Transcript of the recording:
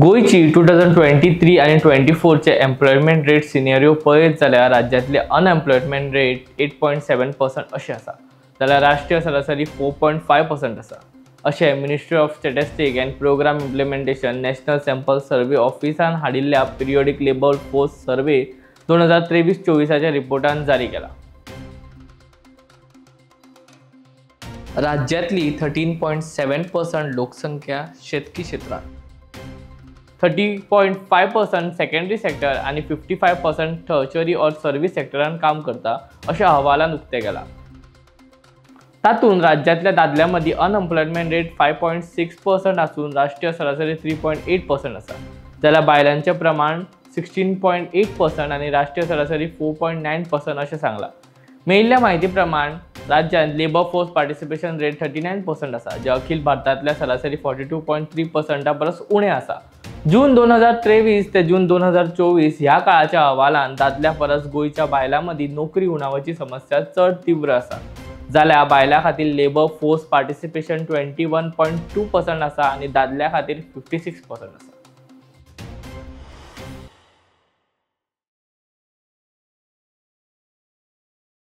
गोंयची 2023 आनी 24 चे एम्प्लॉयमेंट रेट सिनेरियो पळयत जाल्यार राज्यांतले अनएम्प्लॉयमेंट रेट 8.7% अशें आसा, जाल्यार राष्ट्रीय सरासरी 4.5% आसा अशें ministry of statistic and programme implementation national sample survey ऑफिसान हाडिल्ल्या पिरियोडीक लेबर फोर्स सर्वे 2023-24 रिपोर्टान जारी केला. राज्यांतली 13.7% लोकसंख्या शेतकी क्षेत्रात, 30.5% सेकंडरी सेक्टर आनी 55% टर्शरी ऑर सर्वीस सेक्टरान काम करता अशें अहवालान उक्तें केलां. तातूंत राज्यांतल्या दादल्यां मदीं अनएम्प्लॉयमेंट रेट 5.6% आसून राष्ट्रीय सरासरी 3.8% आसा, जाल्यार बायलांचें प्रमाण 16.8% आनी राष्ट्रीय सरासरी 4.9% अशें सांगलां. मेळिल्ल्या म्हायती प्रमाण राज्यांत लेबर फोर्स पार्टिसिपेशन रेट 39% आसा, जे अखिल भारतांतल्या सरासरी 42.3% परस उणें आसा. जून 2023 ते जून 2024 ह्या काळाच्या अहवालान दादल्या परस गोंयच्या बायलां मदीं नोकरी उणावाची समस्या चड तीव्र आसा, जाल्यार बायलां खातीर लेबर फोर्स पार्टिसिपेशन 21.2% आसा आनी दादल्या खातीर 56% आसा.